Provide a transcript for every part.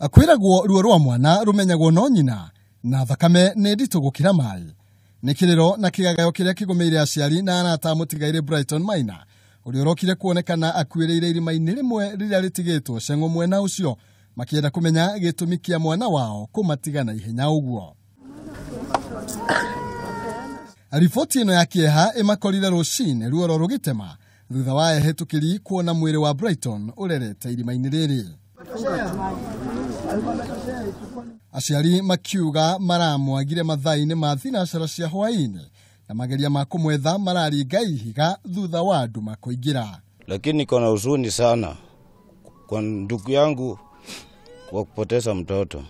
Kwĩragwo ruo rwa mwana rumenyagwo no nyina na thakame nĩ nditũ gũkĩra maĩ. Nĩ kĩrĩro na kĩgagayo kĩrĩa kĩgũmĩire aciari na arata a mũtigairĩ Brighton Maina ũrĩa ũrokire kuonekana akuĩrĩire irima-inĩ rĩmwe rĩrĩa rĩtigĩtwo ceng'o mwena ũcio makĩenda kũmenya gĩtũmi kĩa mwana wao kũmatiga na ihenya ũguo. Riboti ĩno ya kĩeha ĩmakorire rũcinĩ ruoro rũgĩtema thutha wa ehĩtũkĩri kuona mwĩrĩ wa Brighton ũrerete irima-inĩ rĩrĩ. Aciari makiuga maramwagire mathaa-inĩ ma thinacara cia hwaĩ-inĩ na mageria ma kũmwetha mararinga ihiga thutha wa nduma kũingĩra. Lakini niko na huzuni sana kwa ndugu yangu kwa kupoteza mtoto.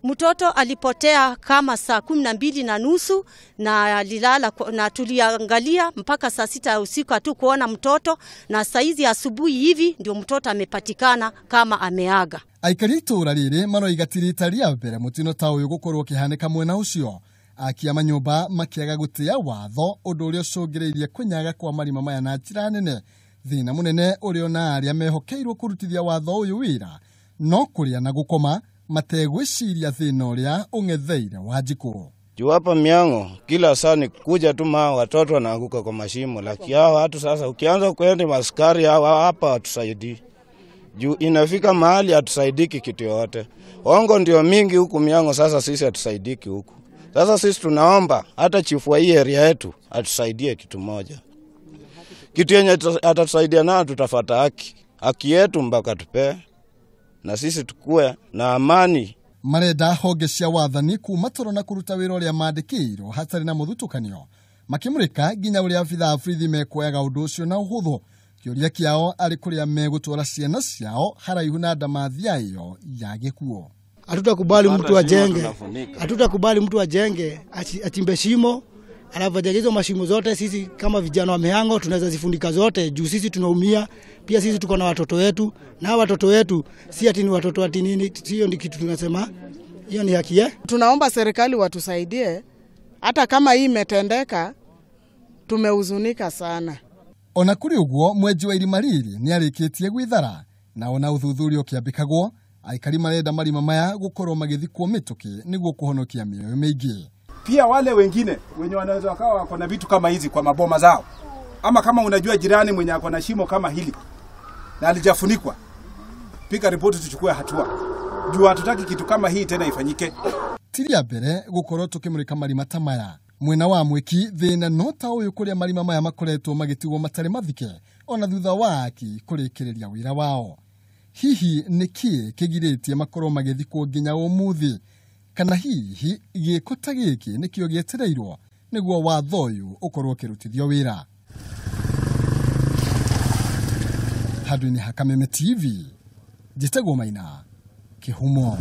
Mtoto alipotea kama saa 12:30 na alilala na tuliangalia mpaka saa 6 usiku hatukuona mtoto, na saizi asubuhi hivi ndio mtoto amepatikana kama ameaga. Aikari itũra rĩrĩ maroiga ti rita rĩa mbere mũtino ta ũyũ gũkorwo ũkĩhanĩka mwena ũcio. Akia manyũmba makĩaga gũtĩa watho ũndũ ũrĩa ũcũngĩrĩirie kũnyaga kwa marima maya na njĩra nene. Thĩna mũnene ũrĩ ona arĩa mehokeirwo kũrutithia watho ũyũ wĩra no kũrĩa na gũkoma mategwĩciria thĩna ũrĩa ũng'etheire Wanjikũ. Juu hapa Miang'o kila saa ni kuja tu maa watoto wanaanguka kwa mashimo, lakini hao watu sasa ukianza kwenda maskari hao hapa hatusaidii. Juu inafika mahali hatusaidiki kitu yote. Ongo ndio mingi huku Miang'o, sasa sisi hatusaidiki huku. Sasa sisi tunaomba hata chifu wa hii area yetu atusaidie kitu moja. Kitu yenye atatusaidia nayo tutafuata haki. Haki yetu mpaka tupe na sisi tukue na amani. Marenda honge cia wathani kuma toro na kũruta wĩra ũrĩa mandĩkĩirwo hatarĩ na mũthutũkanio makĩmũrĩka nginya ũrĩa abithaa a borithi mekuoyaga ũndũ ũcio na ũhũthũ. Kĩũria kĩao arĩ kũrĩa megũtwara ciana ciao haraihu na ndamathia ĩyo ya gĩkuũ. Hatutakubali mtu ajenge, hatutakubali mtu ajenge achimbe shimo alafu ajenge hizo mashimo zote. Sisi kama vijana wa Miang'o tunaweza zifunika zote juu sisi tunaumia pia. Sisi tuko na watoto wetu, na watoto wetu si ati ni watoto ati nini, sio ni kitu tunasema hiyo ni haki. Tunaomba serikali watusaidie, hata kama hii imetendeka tumehuzunika sana. Ona kũrĩ ũguo mwenji wa irima rĩrĩ nĩarĩkĩtie gwĩthara na ona ũthuthuria ũkĩambĩkagwo aikari marenda marima maya gũkorwo magĩthikwo mĩtũkĩ nĩguo kũhonokia mĩoyo mĩingĩ. Pia wale wengine wenye wanaweza wakawa wako na vitu kama hizi kwa maboma zao, ama kama unajua jirani mwenye ako na shimo kama hili na alijafunikwa, piga ripoti tuchukue hatua. Juu hatutaki kitu kama hii tena ifanyike. Ti rĩa mbere gũkorwo tũkĩmũrĩka marima ta maya mwena wa Mwĩki. Thĩna no ta ũyũ kũrĩa marima maya makoretwo magĩtigwo matarĩ mathike ona thutha wa aki kũrĩkĩrĩria wĩra wao. Hihi nĩ kĩĩ kĩgirĩtie makorwo magĩthikwo nginya ũmũthĩ? Kana hihi gĩko ta gĩkĩ nĩkĩo gĩetereirwo nĩguo watho ũyũ ũkorwo ũkĩrutithio wĩra? Handũ-inĩ ha Kameme TV, njĩtagwo Maina Kĩhumo.